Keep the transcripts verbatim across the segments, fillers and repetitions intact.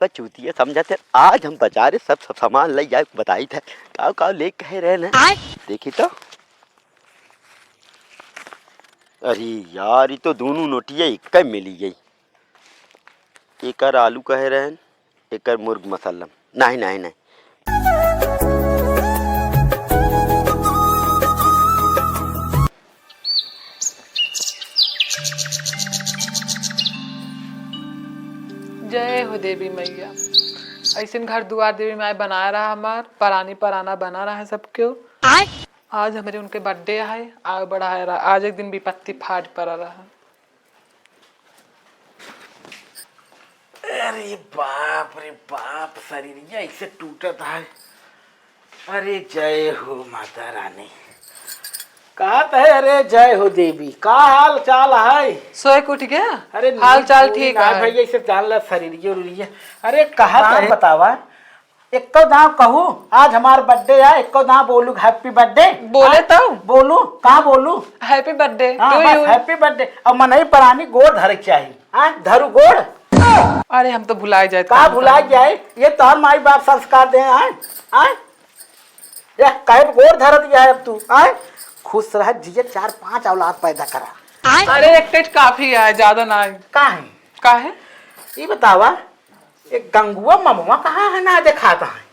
का चूतिया समझत है, आज हम बाजारे सब, सब सामान लइ जाए, बताइत है, काव, काव ले कहे रहे न। आय। देखी तो। अरे यार, ई तो दोनों नोटिया एक मिली गई। एकर आलू कहे रहन, एकर मुर्ग मसाला। नहीं, नहीं, नहीं। जय हो देवी मैया, ऐसन घर दुआर देवी माय बना रहा हमार, परानी पराना बना रहा है सबके। आज हमरे उनके birthday है, आग बढ़ाए रहा, आज एक दिन विपत्ति फाट पड़ा रहा। अरे बाप रे बाप, शरीर ऐसे टूटत है। अरे जय हो माता रानी। कहत है, अरे जय हो देवी, का हाल चाल है? सोए के उठ गया? अरे हाल चाल ठीक है। भैया, इसे जान ला शरीर ये उरिया। अरे कहत है, बतावा, एको दाव कहू, आज हमार birthday है, एको दाव बोलू happy birthday। बोले हाँ? तो? बोलू, कहाँ बोलू? Happy birthday हाँ, to बस you। Happy birthday। अब मनई परानी गोड़ धरे के चाही। हाँ, धरू गोड़। अरे, हम तो भुलाए जाए, का भुलाए जाए? ये तोहर माई बाप संस्कार दे हैं, हाँ? ये कहे गोड़ धरत गया है अब तू, हाँ? खुश रह जिए, चार पांच औलाद पैदा करा। अरे, एक पेट काफी है, ज्यादा ना है। का है? का है? ये बतावा, एक गंगुआ ममवा कहाँ है, ना देखाता है?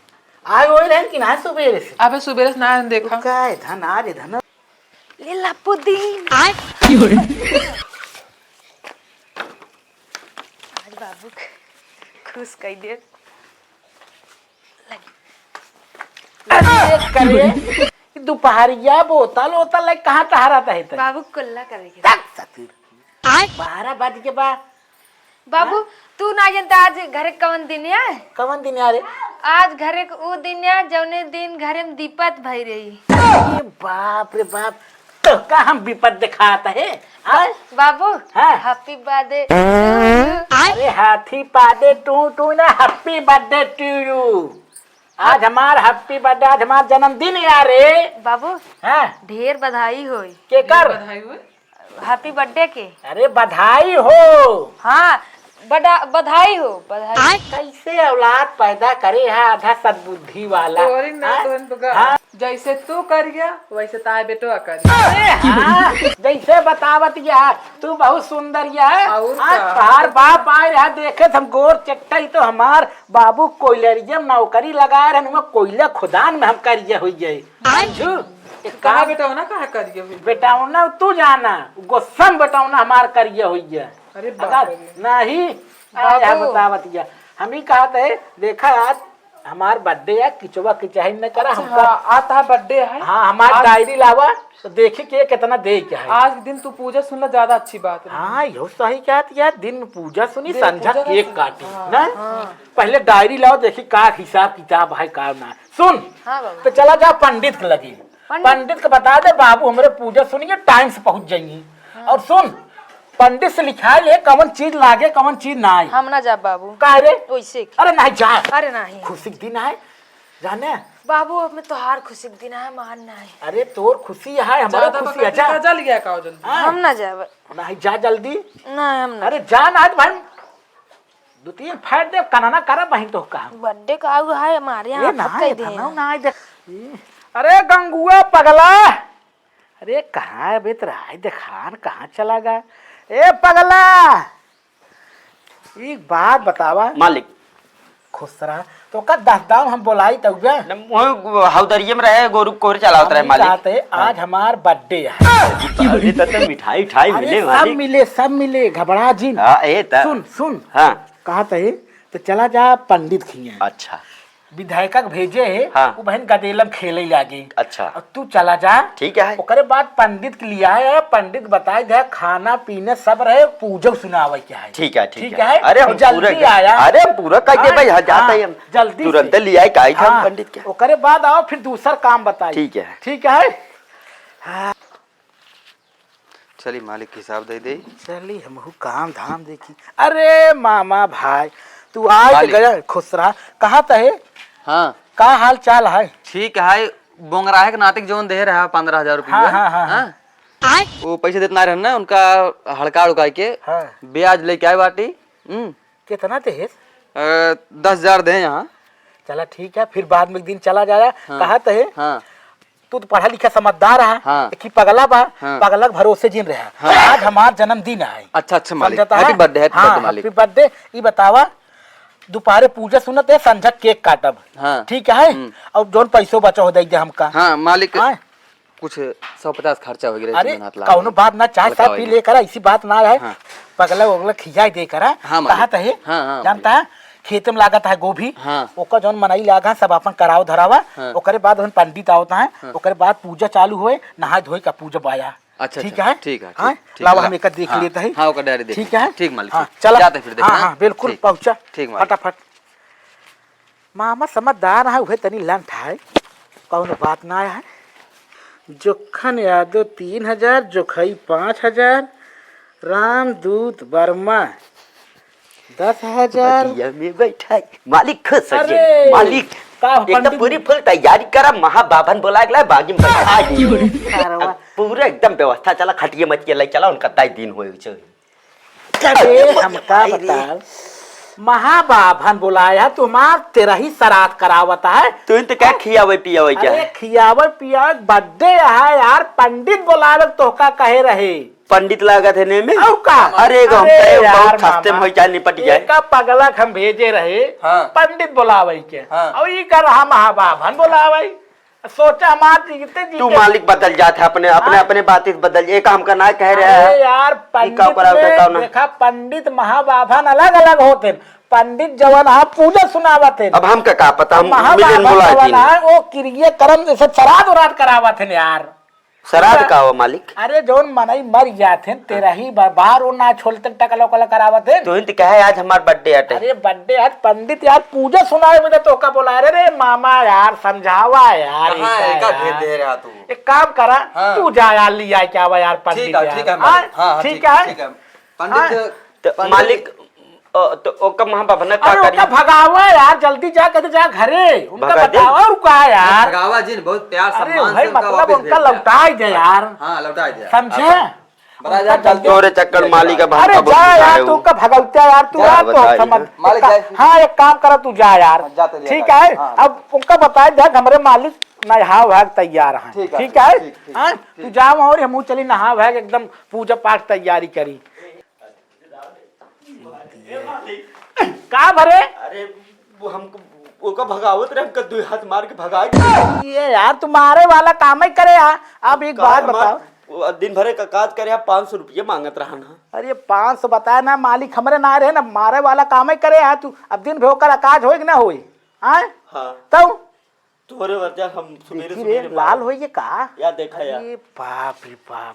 आए ओए रहन कि ना सुबेरे से? अबे सुबेरे से ना आए देखा। का है धन, आ रे धन। ले ला पुदीना। आय। आज बाबू क-, खुश कई दे। अरे करे, दुपहरिया बोतल ओतल ले कहाँ टहरत है तै? बाबू कुल्ला करेगी। तक सतीर। आय। बारह बज के बा। बाबू, हाँ? तू ना जनता आज घरे कवन दिन है? कवन दिन है रे? आज घरे क ऊ दिन है, जौने दिन घरे में दीपत भई रही। अरे बाप रे बाप, तो का हम विपत दिखात है? आय? बाबू, हाँ। Happy birthday to you। अरे हाथी पादे टू टू ना, happy birthday to you। आज हमार happy birthday, आज हमार जन्मदिन है रे। बाबू, हाँ। ढेर बधाई होई। केकर? बधाई होई। Happy birthday के। अरे बधाई हो। हाँ, बड़ा बधाई हो, बधाई। कैसे औलाद पैदा करे है आधा सद्बुद्धि वाला? तोरी ना हाँ? तोहन बगा। हाँ। जैसे तू कर गया, वैसे ताए बेटवा कर गया। अरे हाँ, जैसे बतावत गया, तू बहुत सुंदर या। और आज का? तोहार बाप आए रहा, देखे हम गोर चट्टई तो हमार बाबू कोयलरिया में नौकरी लगाए रहन, हुआ कोयला खदान में हम करिया हुई गए। आय। समझू? एक कहाँ काम बेटौना कहाँ करिया हुई? बेटौना तू जाना, गोस्सम बेटौना हमार करिया हुई गया। अरे बाप अगर रे। नहीं, आय, बाबू। बतावत गया। हम ही कहत है, देखा आज हमार birthday है, किचवा किचाही न करा अच्छा, हमका। हाँ, आज तहार birthday है। हाँ, हमार आज diary लावा, तो देखी के कितना दे के है। आज के दिन तू पूजा सुन ला, ज्यादा अच्छी बात रही। हाँ, यो सही कहत यार, दिन में पूजा सुनी, दिन में संझा पूजा cake सुनी। काटी, हाँ, ना? हाँ। पहले diary लाओ, देखी का हिसाब किताब है, का ना। सुन, हाँ बाबा। तो चला जा पंडित के लगे। पंडित? पंडित के बता दे, बाबू हमरे पूजा सुनिए, time से पहुँच जाइए। हाँ। और सुन, पंडित से लिखाई ले, कवन चीज लागे, कवन चीज ना आए। हम ना जाब बाबू। काहे रे? वैसे के। अरे नहीं जा। अरे नहीं। खुशी के दिन आए, जाने। बाबू, अब में तोहार खुशी के दिन आए, मान ना आए। अरे तोर खुशी है, हमारे ज्यादा खुशी है, बकत जा। का जा लिया का हो जल्दी। हाँ। हम ना जाब। नहीं जा जल्दी। नहीं, हम ना। अरे जा ना आज भाई। दो तीन फाड़ दे, कनाना करा बहिन तो का। Birthday का आऊ है हमारे यहाँ, ए, ना, फटकाई ए, दे। ना, ना, देख। अरे गंगुआ पगला, अरे कहाँ है बे तेरा? हाय देखान, कहाँ चला गया? ए पगला, एक बात बतावा। मालिक। खुश रहा। तो का दस दाम हम बोलाई तउबे? न, वो हौदरिये में रहे, गोरू कोहरे चलावत रहे, हम मालिक। कहते, हाँ। आज हमार birthday है। अरे, तो, तो मिठाई, उठाई अरे, मिले, सब मालिक। मिले, सब मिले, घबरा जिन। हाँ, ए, त- सुन, सुन। हाँ। कहत है, तो चला जा पंडित खियाँ। अच्छा। विधायका के भेजे है, हाँ। वो बहन गदेलम खेले लागे। अच्छा। और तू चला जा। ठीक है। ओकरे बाद पंडित के लिया है, पंडित बताए दे, खाना पीना सब रहे, पूजा सुनावे के है। ठीक है, ठीक ठीक है। है? अरे, हम जल्दी पूरा, आया। अरे, हम पूरा कर दे हाँ, भाई, हाँ, जाता हाँ, ही हम जल्दी तुरंत से। ले आए, काहे के हम हाँ, पंडित के? ओकरे बाद आओ, फिर दूसर काम बताई। ठीक है। ठीक है? हाँ। चली, मालिक के हिसाब दे दे। चली, हमहू काम धाम देखी। अरे मामा भाई, तू आए तो मालिक। गया, खुश रहा। कहाँ त है? हाँ। का हाल चाल है? ठीक है, बोंगराहे के नाते जौन दे रहा पन्द्रह हजार रुपया। हाँ, हाँ, हाँ, हाँ। हाँ? वो पैसे देत ना रहन ना, उनका हड़का उड़का के हाँ। ब्याज लेके आए बाटी। हम्म। कितना देहेस? अ, दस हजार दे यहाँ। चला ठीक है, फिर बाद में एक दिन चला जाया। हाँ। कहा तो है, हाँ। तू तो पढ़ा लिखा समझदार है, हाँ। एक ही पगला बा, हाँ। पगला के भरोसे जिन रहा। हाँ। आज हमार जन्मदिन है। अच्छा, अच्छा मालिक। समझता है? Happy birthday, happy हाँ, birthday मालिक। Happy birthday। ई बतावा, दोपहरे पूजा सुनत है, संझा cake काटब। हाँ। ठीक है? हम्म। और जौन पैसो बचा हो दे दे हमका। हाँ, मालिक। हाँ। कुछ सौ पचास खर्चा हो गया, अरे, तीन हाथ लाग कौनो गया। बात ना, चाय हल्का साथ हो पी गया। लेकर, ऐसी बात ना है। हाँ। पगला ओगला खियाई दे करा। हाँ, मालिक। कहा तो है, हाँ, हाँ, जानता मालिक। है, खेत में लागत है गोभी, हाँ। ओकर जौन मनई लागा, सब अपन कराव धरावा, हाँ। ओकरे बाद हम पंडित आवत हैं, हाँ। ओकरे बाद पूजा चालू होए, नहाए धोए का पूजा बाया। अच्छा, ठीक अच्छा, है? ठीक है, हाँ? ठीक, ठीक, लावा, ला। हम एकर देख हाँ, लेते हैं। हाँ, ओकर डायरी देख ठीक लेते हैं। है? ठीक, मालिक, हाँ, ठीक। चला। जाते फिर देखे, हाँ, हाँ? हाँ, बिल्कुल, ठीक, पहुँचा। ठीक, मालिक। फटाफट। मामा समझदार है, उहे तनी लंठ है, कौनो बात ना है। जोखन यादव तीन हजार, जोखई पाँच हजार, रामदूत वर्मा दस हजार। बगिया में बैठा है, मालिक खुश हो अरे, गए, मालिक। का एक तो पंडित पूरी फुल तैयारी करा, महाबाभन बोला गया, बागी में बैठा है। अरे वाह। अब पूरा एकदम व्यवस्था चला, खटिया मच के ले चला, उनका तय दिन होए उसे। अरे, अरे, हमका भाई रे। बताओ, महाबाभन बोलाया है, तुम्हार तेरा ही श्राद्ध करावत है। तू तो क्या खियावे पियावे क्या अरे, है? खियावे पियावे, birthday है यार, पंडित बोलावे तोहका कहे रहे। पंडित लागत है ने में? और का? अरे, एगो हम अरे तो यार, बहुत हस्ते में मामा, होई चाहे निपट जाए। एका पगला के हम भेजे रहे, हाँ। पंडित बोलावे के। हाँ। और ई कर रहा महाबाभन बोलावे। सोचा हमार जीते जी तू के मालिक बदल जात है, अपने, अपने, हाँ? अपने बात से बदल, एक हमका ना कह रहे अरे हैं। यार, ई का पंडित करा, में का ना? देखा, पंडित महाबाभन अलग-अलग होत हैं। पंडित जवन है, पूजा सुनावत हैं। अब हमका का पता, हम महाबाभन मिलन बोला जवन दिन। है, वो क्रिया कर्म जैसे श्राद्ध उराद करावत हैं यार। श्राद्ध का हो मालिक? अरे, जौन मनई मर जात हैं, तेरा ही बा-, बाहर वो ना छोलते टकला उकला करावत हैं। तू ही तो कहे आज हमार birthday अटे। अरे, birthday है, पंडित यार, पूजा सुनावे में तो तोहका बोला। अरे रे मामा यार, समझावा यार, कहाँ इनका एका भेज यार। दे रहा तू? एक काम करा, हाँ। तू जा यार, लिया के आवा यार, पंडित ठीक है, यार। ठीक है, हाँ? मालिक। हाँ, हाँ, ठीक ठीक, है? ठीक है। पंडित, हाँ। तो पंडित मालिक, अ, तो ओका महाबाभन का अरे, करी? ओका भगावा यार, जल्दी जा, कहते जा घरे। उनका भगा दे। बतावा, और का यार? भगावा जिन, बहुत प्यार अरे, सम्मान भाई, से उनका मतलब वापस उनका भेज दिया। लौटाई दे यार। हाँ, लौटाई दे। समझे? हाँ। बता जा, उनका जल्दी। तोरे चक्कर मालिक अब अरे, हमका बहुत जा यार, बुझाए तू हो। का भगवत्या यार, तू जा, यार, तो बताइए। समझ मालिक का, जाए। हाँ, एक काम करा, तू जा यार। हाँ, जाते, ठीक जाते। है? हाँ। अब उनका बताए, देख, हमरे मालिक नहाव है, तैयार हैं। ठीक है, ठीक है? ठीक, ठीक, हाँ? ठीक। तू जाओ और हमहू चली नहाव है, एकदम पूजा पाठ तैयारी करी। का भरे? अरे, वो हमको, ओका भगावत रहे, हमका दुई हाथ मार के भगाई। ये यार, तू मारे वाला काम ही करे यार। अब एक का बात हमार, बताओ। वो दिन भरे का काज करे, पाँच सौ रुपये मांगत रहा ना। अरे, पाँच सौ बताया ना, मालिक हमरे ना रहे ना, मारे वाला काम ही करे यार तू। अब दिन भर ओकर काज होई कि ना होई? आय? हाँ। तब तोहरे वजह हम सुबेरे देखी रे, सुबेरे लाल मारे। होई ये का? या देखा या। अरे बाप रे बाप।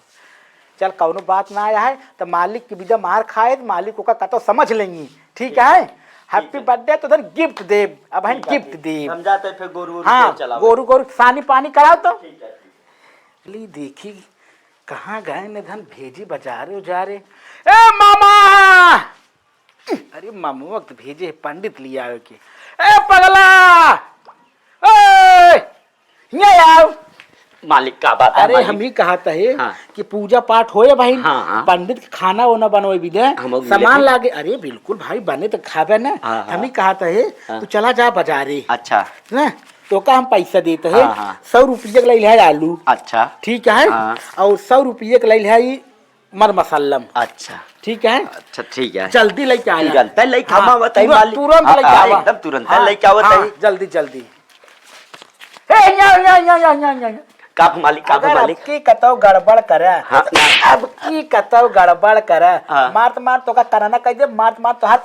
चल, कौनो बात ना आया है, तो मालिक की बिदा मार खाए, तो मालिक ओका कतो समझ लेंगी। ठीक ठीक है? है। ठीक Happy है। Birthday तो धन gift देब, अब हम ठीक है, gift ठीक। देब। हम जाते फिर गोरू वोरू हाँ, के चलावे। गोरू, गोरू सानी पानी कराओ तो। ठीक है, ठीक है। ली देखी, कहाँ गए ने धन भेजी बाजारे उजारे। ए मामा! अरे मामू वक्त भेजे है पंडित लिया आवे के। ए पगला! ए! हियाँ आओ। मालिक का बात है अरे मालिक? हम ही कहा था है हाँ। कि पूजा पाठ होए भाई, हाँ, हाँ। पंडित के खाना ओना बनवे भी दे, हम लोग मिले सामान थे। लागे। अरे बिल्कुल भाई, बने तो खाबे ना। हाँ, हाँ। हम ही कहा था है, हाँ। तू चला जा बाजारे। अच्छा। ना? तो का हम पैसा देते हैं, हाँ, हाँ। सौ रुपये के ले लिया आलू। अच्छा। ठीक है? हाँ। और सौ रुपये के ले लिया मर मसल्लम। अच्छा। ठीक है? अच्छा, ठीक है। जल्दी लेके आया। तुरंत लेके हाँ, हम आवत है तुरंत, मालिक। तुरंत हाँ, लेके हाँ, आवा। एकदम तुरंत हाँ, लेके आवत हाँ, है। जल्दी, जल्दी। हे, या, या, या। का मालिक, का अगर मालिक? अब की कतौ गड़बड़ करे, हाँ। अब की कतौ गड़बड़ करे, हाँ। मार तो मार तो का करना कह दे, मार तो मार तो हाथ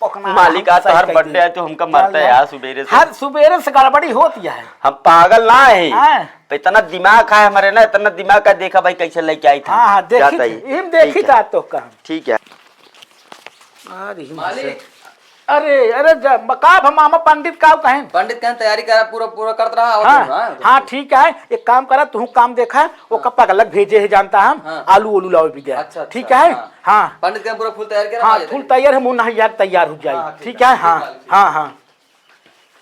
पकना मालिक, हम आज तो सही हर कह birthday दे। है, तो हमका मरता चल है यार। यार, सुबेरे से। हर सुबेरे से गड़बड़ी होती है। हम पागल ना है। हाँ। तो इतना दिमाग है हमारे ना, इतना दिमाग का देखा भाई कैसे लेके आई था। हाँ, हाँ, देखी जाता थी। ही। इम देखी ठीक है। था तो का। ठीक है। अरे, मालिक। अरे, अरे, जा, का हम मामा पंडित का कहें? पंडित कहें तैयारी करा, पूरा, पूरा करत रहा, आवत हाँ, रहा, हाँ। हाँ, ठीक है। एक काम करा, तू काम देखा, ओका हाँ। पगलक भेजे है जानता हम, हाँ। आलू ओलू लावे भी दे। अच्छा, अच्छा, ठीक है? हाँ। हाँ। पंडित कहें पूरा फुल तैयार करा, हाँ, आ जाते फुल हैं। तैयार है, मुँह नहा यार तैयार हो जाए। हाँ, ठीक ठीक है, है, हाँ, ठीक है। हाँ, हाँ।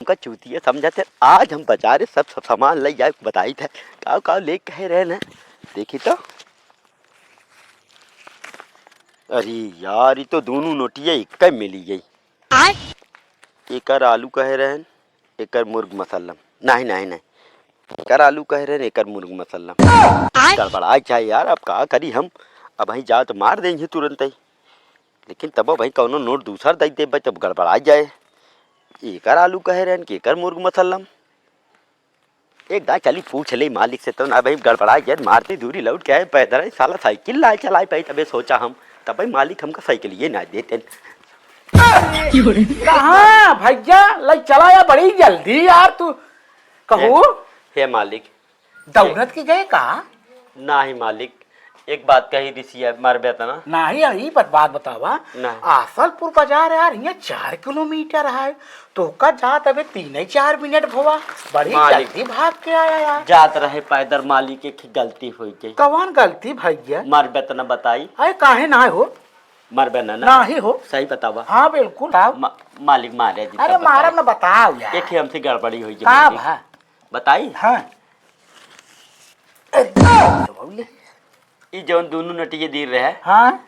उनका चूतिया समझाते, आज हम बाजारे सब, सब सामान ले जाए, बताई थे। का, का ले कहे रहे ना? देखी तो। अरे यार, ये तो दोनों नोटिया एक ही मिली गई। आय? एकर आलू कहे रहन, एकर मुर्ग मसल्लम। नाही, नाही, नाही। एकर आलू कहे रहन, एकर मुर्ग मसल्लम। गड़बड़ाइ जाए यार, अब का करी हम? अबहीं जात मार देइहीं तुरंतइ। लेकिन तबो भाई कउनो नोट दूसर दइ देबइ, तब गड़बड़ाइ जाए। एकर आलू कहे रहन कि एकर मुर्ग मसल्लम। एक दाई चली पूछ ले मालिक से, तो ना भाई गड़बड़ाइ जाए, मारती दूरी लौट के आए पैदल, साला साइकिल लाए चलाए पाई, तबे सोचा हम, तबे मालिक हमका साइकिलिए ना देते। कहाँ भइया, लइ चला या बड़ी जल्दी यार तू। कहू? हे, हे मालिक। दौड़त के गए का? नाही मालिक, एक बात कही रिसिया मारबे त ना। नाही, ई बात, बात बतावा। नाही। आसलपुर बाजार यार, हियाँ चार किलोमीटर है, तोहका जात अबे तीन चार मिनट भवा, बड़ी मालिक। जल्दी भाग के आया यार। जात रहे पैदल मालिक, एक गलती होइ गई। कवन गलती भइया? मारबे त ना बताई। अरे काहे ना हो? मारबे ना ना। नाही हो। सही बतावा। हाँ बिल्कुल। बताओ। मा-, मालिक मारे जी, अरे तब बताई। मारब ना, बताओ यार। एक ही हमसे गड़बड़ी होइ गई का मालिक। भा? बताई? हाँ। ई जौन दुनू नटिये दीर रहे, हाँ।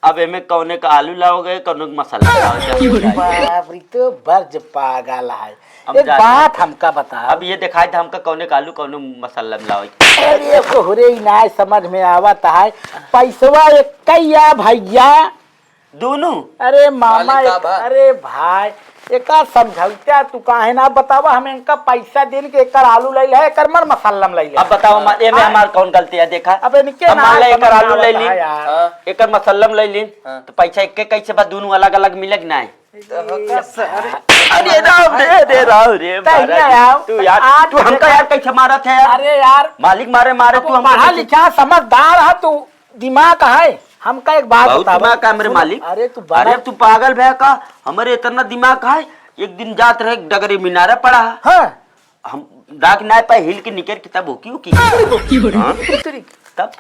अब एमे कौने का आलू लाओगे, कौने का मसाला लाओगे? बाप रे, तो बर्ज पागल है। अब एक जा बात हमका बताओ। अब ये दिखाई था हमका कौने का आलू, कौने मसाला में लाओगे। अरे तोहरे ही ना समझ में आवत है, पैसवा एक कैया भइया। दुनू? अरे मामा, मालिक का एक, बा? अरे भाई, एका समझौता तू काहे ना बतावा, हम इनका पैसा देन के एकर आलू लइ ले, एकर मर मसल्लम लइ ले। अब बतावा, मा-, एमे हाँ? हमार कौन गलती है, देखा? अब इनके अब ना मान ले, एकर समझ आलू में लइ आवत ली, है यार। हाँ। एकर मसल्लम लइ ली, हाँ। तो पैसा एक के कैसे बा, दुनू अलग अलग मिले कि नाही? तो हो क्या सर? अरे राम रे, अरे राम रे, तहिया महाराज, आओ, तू यार, आज तू हमका देखा यार कैसे मारत है यार? अरे यार, मालिक मारे, मारे, अब तू हमका पढ़ा कैसे लिखा समझदार है तू। दिमाग है, हमका एक बात बहुत बतावा। दिमाग है हमरे सुन, मालिक। अरे तू बड़ा अरे तू पागल भया का? हमरे इतना दिमाग है, एक दिन जात रहे डगरे मिनारा पड़ा। हाँ। हम डाक ना पाए, हिल के निकर के तब होकी होकी। हाँ? तब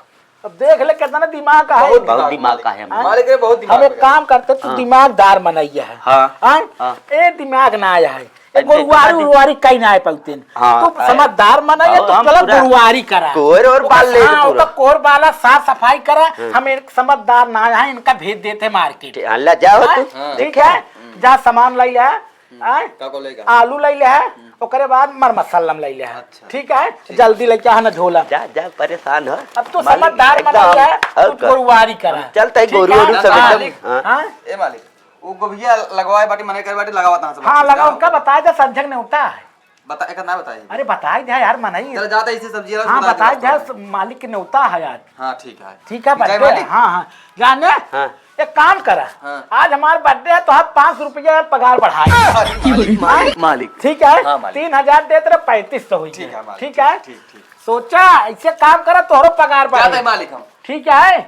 अब देख ले कितना दिमाग है। बहुत बहुत दिमाग दिमाग है। का है हमरे। मालिक रे, बहुत दिमाग हम एक है। काम करते, तू हाँ। दिमागदार मनइया है। हाँ। हाँ? हाँ। ए दिमाग ना आया है। ए, गोरुआरी उरुआरी कहीं ना आए पाउतेन। हाँ, तू आए। समझदार मनइया, और तू हम चला पूरा गोरुआरी करा। कोर और बाल ले हाँ, पूरा। ओका कोर बाला साफ सफाई करा। हाँ। हम एक समझदार ना आए, इनका भेज देते मार्केट। हाँ, ले जाओ हाँ? तू। हाँ। ठीक देखे? है? जा सामान लइ ले। हम्म, आए? का को लेगा? आलू लइ ले है, हम्म। ओकरे बाद मर मसल्लम लइ ले है। अच्छा। ठीक है? ठीक। जल्दी लइके आना झोला। जा, जा, परेशान हो। अब तू मालिक, समझदार एकदम, बना ले है, और तू का? गोरुआरी करा। हम चलते हैं ठीक गोरू है? ओरू सब हाँ, एकदम, मालिक। हाँ। हाँ? ए मालिक, वो गोभिया लगवाए बाटी, मने करे बाटी, लगावा ता सब। हाँ, ठीक लगा, है? उनका बताए दे, संझक नेवता है। बता, एक ना बताई। अरे बताए दे यार, मनई। चल जाता इसे सब्जी वाला हाँ, सुना बताए दे। दे, मालिक के नेवता है यार। हाँ, ठीक है। ठीक है, ठीक है, birthday है। मालिक। हाँ, हाँ। जाने? हाँ। एक काम करा, हाँ। आज हमार birthday है, तो हम पाँच सौ रुपया पगार बढ़ाए। मालिक, मालिक, मालिक। ठीक है? हाँ, मालिक। तीन हजार देत रहे, पैंतीस सौ हुई ठीक है। है, मालिक, ठीक है? ठीक, ठीक, ठीक। सोचा, ऐसे काम करा, तोहरो पगार बढ़े। जाते हैं, मालिक, हम। ठीक है?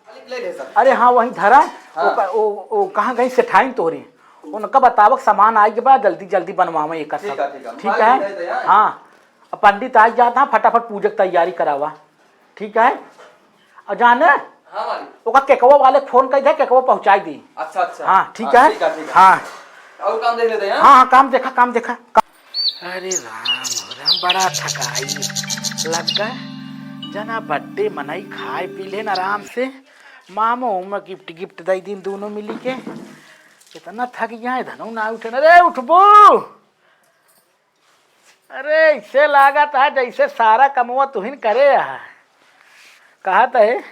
मालिक, ले ले, सर। अरे हाँ, वहीं धरा। हाँ। ओका-, ओ, ओ, कहाँ गई सेठाइन तोहरी? उनका बतावक सामान आइ के बा, जल्दी, जल्दी बनवावे एकर ठीक सब। है, ठीक है। ठीक मालिक, है? ले दे, हाँ। हाँ। अब पंडित आइ जात है, फटाफट पूजा के तैयारी करावा। ठीक है? और जाने? हाँ, मालिक। ओका केकवा वाले के फोन कर दे, केकवा पहुँचाइ दी। अच्छा, अच्छा। हाँ, ठीक हाँ, है? ठीक है, ठीक है। हाँ। और काम देख लेते हैं, हाँ? हाँ, हाँ, काम देखा, काम देखा। अरे राम, राम, बड़ा थकाई लग गए। जना birthday मनई, खाए पी लेन आराम से। मामो उमा gift, gift दई दिन दोनों मिली के। इतना थक गया है, धनो ना उठे ना। अरे उठबो। अरे, इसे लागत है जैसे सारा कमवा तुहिन करे है। कहत है,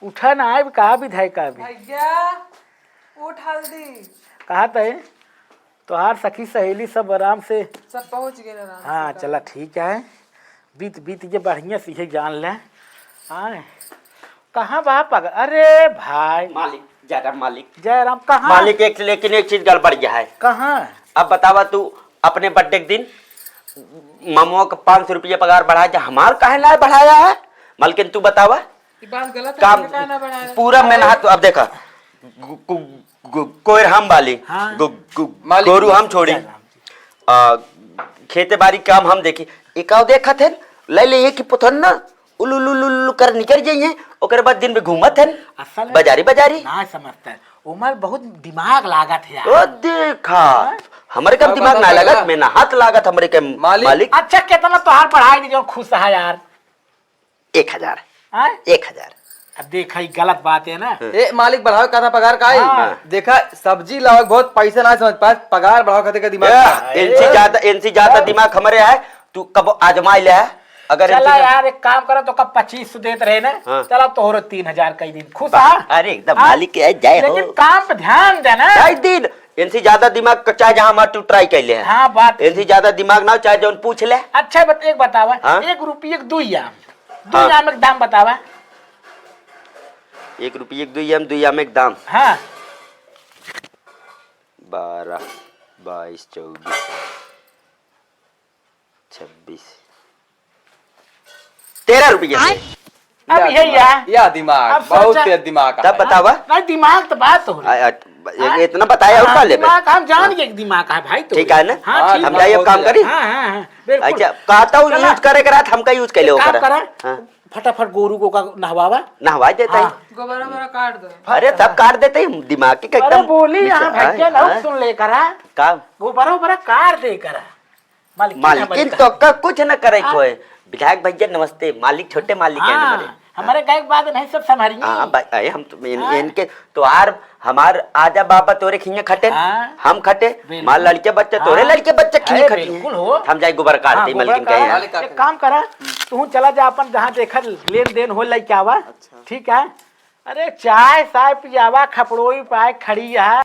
उठा ना आइब, कहा विधायक का भी। भैया, उठ हल्दी। कहत है, तोहार सखी सहेली सब आराम से। सब पहुँच गए आराम से हाँ, सब। चला ठीक है। बीत, बीत जे बढ़िया से इहे जान ले। आए। कहाँ बा पग-, अरे भाई। मालिक, जयराम मालिक। जयराम, कहाँ? मालिक, एक, लेकिन एक चीज गड़बड़ है। कहाँ? अब बतावा तू, अपने birthday के दिन ममुआ का पाँच सौ रुपया पगार बढ़ाया, हमार काहे ना बढ़ाया है? मालकिन, तू बतावा। ये बात गलत है, काम हमने काहे ना बढ़ाया? पूरा मेहनत, अब देखा, गु-, गु-, गु-, कोयर हम बाली, हाँ। गु-, गु-, मालिक, गोरू हम छोड़ी। जयराम। आ, खेते बारी काम हम देखी। एकाव देखत है, ले ले एक ही पुथन ना, उलु, उलु, उलु, उलु कर निकल जाइए, ओकरे बाद दिन में घूमत है, असल में बाजारी, बाजारी। ना समझता है, ओमर बहुत दिमाग लागत है यार। ओ देखा, हाँ? हमरे कम और दिमाग बता ना पगला। लागत, में ना हाथ लागत हमरे के मालिक। मालिक। अच्छा, कितना तोहार बढ़ाई दी जो खुश है यार? एक हजार। हाँ? एक हजार। अब देखा, ई गलत बात है ना। ए मालिक, बढ़ाओ का था पगार का है? हाँ। देखा, सब्जी लाओ, बहुत पैसा ना समझ पाए, पगार बढ़ाओ खातिर का दिमाग ए, का। इनसे ज्यादा, इनसे ज्यादा दिमाग हमरे है। तू कब आजमाई ले है? अगर चला इनसे यार, एक काम करो, तो कब पच्चीस सौ देत रहे ना, हाँ। चला तोहरो तीन हजार कई दिन खुश बा-, आ। अरे एकदम हाँ। मालिक के जय हो। लेकिन काम पे ध्यान देना। ढाई दिन, इनसे ज्यादा दिमाग का चाहे जहाँ मर्जी तू try कर ले है। हाँ, बात इनसे ज्यादा दिमाग ना हो, चाहे जौन पूछ ले। अच्छा, बत-, एक बतावा, हाँ? एक रुपये के दुई आम, दुई हाँ। आम एक दाम बतावा। एक रुपये के दुई आम, दुई आम एक दाम। हाँ। बारह, बाईस, चौबीस, छब्बीस, तेरह रुपये से। अब या यही दिमाग, है। या दिमाग, अब बहुत सोचा। तेज दिमाग तब है। बतावा। नहीं, दिमाग तो बात हो रही। आ, आ, हाँ? इतना बताया, हाँ, उसका लेबे। दिमाग हम जान हाँ। के दिमाग है भाई, तो ठीक है ना? हाँ, हाँ, ठीक हम है। जाइए, अब काम करी। हाँ, हाँ, हाँ, बिल्कुल। अच्छा, कहता हूँ चला। Use करे के रात हमका use कर ले एक काम ओकरा। करा, हाँ। फटाफट गोरू को का नहवावा। नहवा देता है। हाँ। गोबरा ओबरा काट दो। अरे, तब काट देते ही, दिमाग के अरे, एकदम बोली नीचे। यहाँ भैया, हाँ, लोग हाँ। सुन ले करा। का? गोबरा ओबरा काट दे करा। मालकिन मालकिन हमारी तो का कुछ न करे हाँ। कोई। विधायक भैया नमस्ते, मालिक छोटे मालिक हैं हाँ, हमारे। हमारे गाय के बाद नहीं सब संभालेंगे। हाँ, भाई, अरे हम तो इन, हाँ। इनके तो आर हमार आजा बाबा तोरे खिया खटे, हाँ। हम खटे, बिल्कुल। मार लड़के बच्चे, तोरे हाँ। लड़के बच्चे खिया अरे खटे। बिल्कुल हो। हम जाए गोबर काटते हाँ, ही, गोबर मालकिन कहे काट। हैं। एक काम करा, तू चला जा अपन जहाँ देखा लेन देन हो लेके आवा। अच्छा। ठीक है? अरे चाय साय पियावा, खपड़ोई पाए खड़ी है।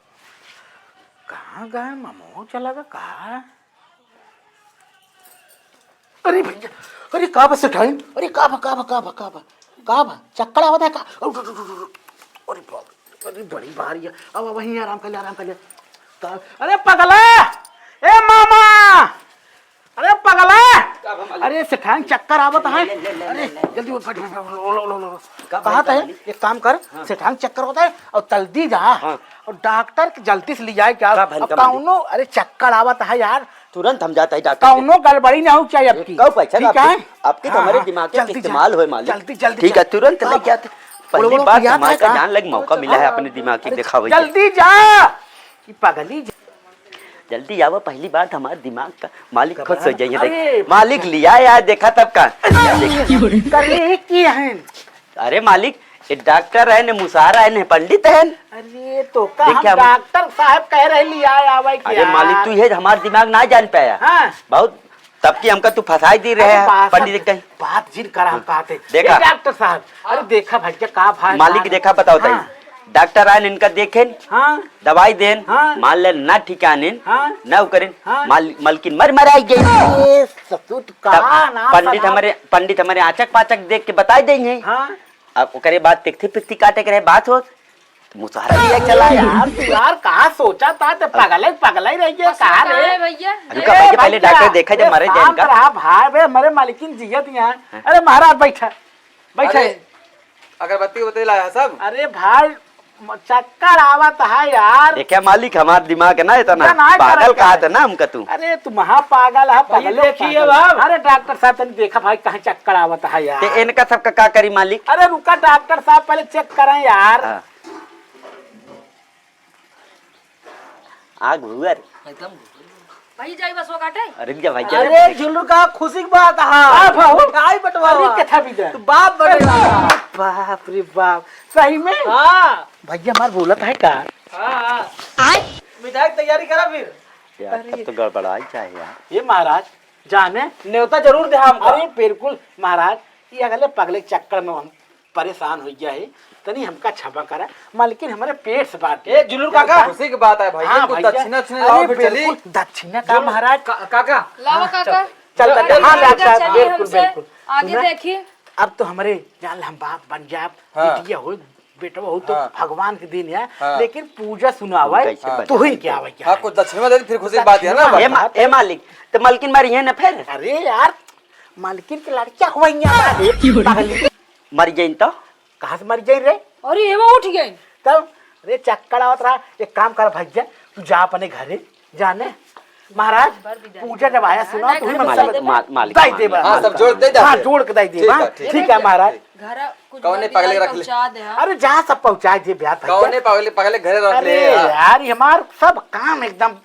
कहाँ गए ममो चला गया, कहाँ? अरे भैया, अरे का बा सेठाइन? अरे का बा, का बा, का बा, का बा? का बा? चक्कर आवत है का? अरे, अरे, अरे बाप रे, अरे बड़ी भारी है। अब वहीं आराम कर ले, आराम कर ले। का? अरे पगला, ए मामा, अरे पगला, का बा मालिक? अरे सेठाइन चक्कर आवत है। ले, ले, ले, अरे ले, ले। जल्दी उठ, फट, फट, फट, लो, लो, लो, लो। का कहा भाई, था, का मालिक? एक काम कर, हाँ। सेठाइन चक्कर होता है और जल्दी जा। हाँ। और डॉक्टर के जल्दी से ले जाए क्या? का भाई, अब का मालिक? कौनो, अरे चक्कर आवत है यार। तुरंत हम जाता है डॉक्टर के। कौनो गड़बड़ी ना हो चाहिए आपकी। कब पैसा ठीक आपके, है? आपके तो हाँ, हमारे हाँ, दिमाग के जल्दी जा। इस्तेमाल होए मालिक। जल्दी, जल्दी ठीक जा। है, तुरंत हाँ। लेके आते। बोलो, पहली बोलो, बार पिया था धमाका का? जान लग मौका अरे मिला है हाँ, अपने दिमाग की अरे दिखावे के। जल्दी जा। ये पगली जा। जल्दी आवा, पहली बार हमारे दिमाग का मालिक खुश हो जाइए। अरे, देख, मालिक लिया यार, देखा तब का। कर ले की है। अरे मालिक, ये डॉक्टर है, ने मुसारा है, ने पंडित है। अरे तो का हम देखिए हम डॉक्टर साहब कह रहे लिया आवे अरे क्या? मालिक, तू ये हमार दिमाग ना जान पाया। हाँ। बहुत तब की हमका तू फंसाई दी रहे अरे हैं, बात पंडित सब, कहीं। बात जिन करा हम हाँ। कहते। देखा। ए डॉक्टर साहब, अरे देखा भाई क्या का भाई मालिक हाल है? देखा बताओ तई। हाँ। डॉक्टर आयन इनका देखेन, हाँ। दवाई देन, हाँ। मान ले ना ठिकानेन, हाँ। ना उकरेन, हाँ। माल-, मलकिन मर मर आई गई। ए ससुर तब का ना पंडित सलाम। हमारे, पंडित हमारे आचक पाचक देख के बताई देंगे। हाँ। अब ओकरे बाद तिकथी पिकथी काटे के रहे बात होत, मुसहरा लिया चला यार, तू यार कहाँ सोचा था, ते पगले, पगले रह गया, बस कहाँ होता रे? है भैया। रुका ए भैया, पहले भैया, डॉक्टर देखा जब ए मरे जाए शांत इनका। रहा भाई, बे, हमारे मालकिन जियत यहाँ। हाँ। अरे महाराज बैठा, बैठा। अरे, अगरबत्ती उबत्ती लाया है सब? अरे भाई, म-, चक्कर आवत है यार। देखा मालिक, हमार दिमाग है ना इतना, इतना ना पागल करत कहा है। था ना हमका तू। अरे तू महा पागल है, भाई, पगले देखिए पागल। बाब। अरे डॉक्टर साहब, तनी देखा भाई, कहाँ चक्कर आवत है यार। ते इनका सबका का करी मालिक? अरे रुका डॉक्टर साहब, पहले चेक करें यार। हाँ। आग हुआ रे। एकदम। भाई जाई बस वो काटे। अरे रुक जा भाई, जा अरे रे। झुल्लू का खुशी की बात है। का भाऊ? मिठाई बंटवावा। अरे कथा भी दे। तू बाप बनेगा। बाप रे बाप। सही में? हाँ। भैया हमार बोलत है का? हाँ, हाँ। आय? मिठाई की तैयारी करा फिर। यार, अरे। तब तो गड़बड़ाई चाहे यार। ये महाराज, जाने? न्योता जरूर दे हमका। अरे बिल्कुल महाराज, ये अगले पगले के चक्कर में हम परेशान हो गया है, तनी हमका क्षमा करा, मालकिन हमारे पेट से बात ए, जुलूर काका। खुशी की बात है भाई, हाँ, कुछ भैया। दक्षिणा, दक्षिणा अरे, लाओ, फिर चली। बिल्कुल, दक्षिणा का जुलूर महाराज? का-, काका। लावा हाँ, काका। चल, चल, अरे, हाँ, काका, डॉक्टर साहब, चलिए बिल्कुल, हमसे बिल्कुल। आगे सुना? देखिए। अब तो हमारे जान हम बाप बन जाए, हाँ। बिटिया हो, बेटवा हो तो हाँ। भगवान के दिन है, हाँ। लेकिन पूजा सुनावे, कैसे हाँ। बने? तू ही क्या आवे, क्या हाँ, है? कुछ दक्षिणा दे दे, फिर खुशी की बात है ना। दक्षिणा ए मा-, बात है। ए मालिक, तो मालकिन मारी है ना फिर? अरे यार, मालकिन के लड़किया हुआ ही नहीं आ रहा है। पगली। मर जाइन तो? कहाँ से मर जाइन रे? अरे, ये वो उठ गए। तब, अरे, चक्कर आवत रहा। एक काम कर भैया, तू जा अपने घरे, जाने। महाराज, पूजा जब आया सुना, तू ही मालिक, सब मा-, मालिक, दे दे मालिक। बा। हाँ, सब जोड़ दे दे। हाँ, जोड़ के दे दे ठीक बा। है, ठीक ठीक है, है। महाराज। घर कुछ कौने बर्दी पगले गाड़ी रख ले? पहुंचा दे, हाँ। अरे, जा सब पहुंचा दे, ब्याह भैया। कौने पगले, पगले घरे रख अरे ले, हाँ। यार, ये हमार सब काम एकदम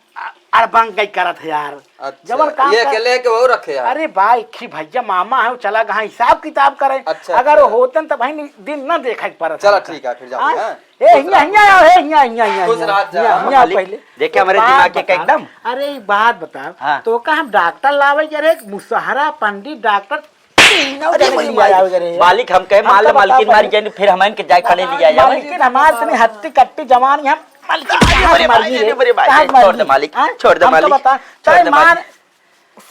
अड़बंग कई करत है यार। अच्छा, जवन काम ये कर अकेले के वो रखे यार। अरे भाई, खी भैया मामा है, वो चला गहा हिसाब किताब करे। अच्छा, अगर अच्छा। वो होतन त भाई दिन न देखे के परत चला हमका। ठीक है, फिर जाओ, हाँ? हाँ? ए, खुश हियाँ, रहो। हियाँ आओ, ए, हियाँ, हियाँ, हियाँ, खुश हियाँ, रहो, जा। हियाँ, हियाँ आओ मालिक, पहले। देखिए, हमारे एक दिमाग बात के बता, एकदम। अरे, एक बात बता, हाँ। तो का हम डॉक्टर लावे के रे, मुसहरा पंडित डॉक्टर, तीनों अरे, जने के लिए मालिक, आवे के रे। मालिक, हम कहे, हमका माल, बताओ मालकिन मारी पहले। जाए, फिर हम इनके जाए खड़े ले आए, जाए। मालकिन हमार इतनी हत्ती कट्टी जवान है, हम मालकिन अरे, कहाँ अरे, मारी अरे, है? अरे, भाई, कहाँ अरे, मारी छोड़ दे है? मालिक, हाँ? छोड़ दे हमका मालिक, बता, छोड़ चाहे दे मालिक। मान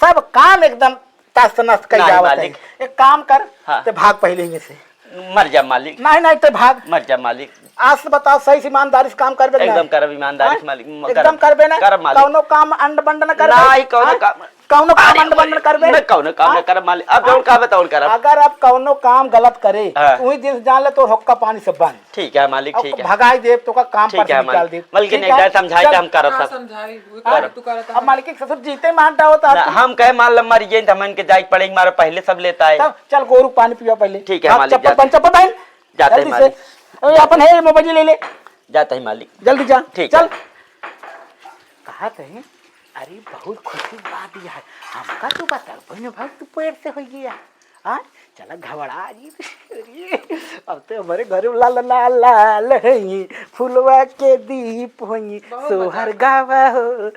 सब काम एकदम तहस नहस कइ नहीं, जावत है। मालिक। एक काम कर, हाँ। ते भाग पहले ही से। मर जा मालिक। नहीं, नहीं, ते भाग। मर जा मालिक। आज से बताओ, सही से ईमानदारी से काम करबे कि एकदम नहीं? करब ईमानदारी हाँ? से मालिक, म-, एकदम करब। करबे ना? करब मालिक। कौनो काम अंड बंड न करबे? नहीं, कौनो हाँ? काम। कौनो काम अरे, अंड बंड न करबे? मैं कौनो काम हाँ? न करब मालिक। अब हाँ? जौन कहबे तौन करब। अगर अब कौनो काम गलत करे, हाँ। तो वही दिन से जान ले, तो हुक्का पानी से बंद। ठीक है मालिक, अब ठीक है। भगाई देब, तो का काम ठीक पर से है निकाल मालिक। देब। मालिक ठीक ने है? एक बार समझाई चल। तो हम करब हाँ, सब। समझाई, वो हाँ? काम तू करत अब है। मालिक के ससुर जीते मान डावत ना, है। हम कहे मान ल मर जाए, तो हमन के जाए के पड़े, मारे पहले सब लेता है। तब चल गोरू पानी पिया पहले। ठीक है हाँ, मालिक, चप्पल जाते पहन, हैं। चप्पल पहन। जाते हैं जल्दी से। मालिक। अरे अपन है मोबाइल ले ले। जाते हैं मालिक। जल्दी जा। ठीक चल। है। कहा थे, अरे बहुत खुशी की बात यह है। हमका तू बता, बहन भाई तू पैर से हो गया। हाँ? चला घबरा जी। अरे, अब तो हमारे घर में लाल, लाल, लाल है, फुलवा के दीप होई, बहुत मजा सोहर आता। गावा हो।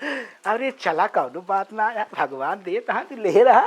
अरे चला कौनो बात ना यार, भगवान दे तहाँ तू ले रहा।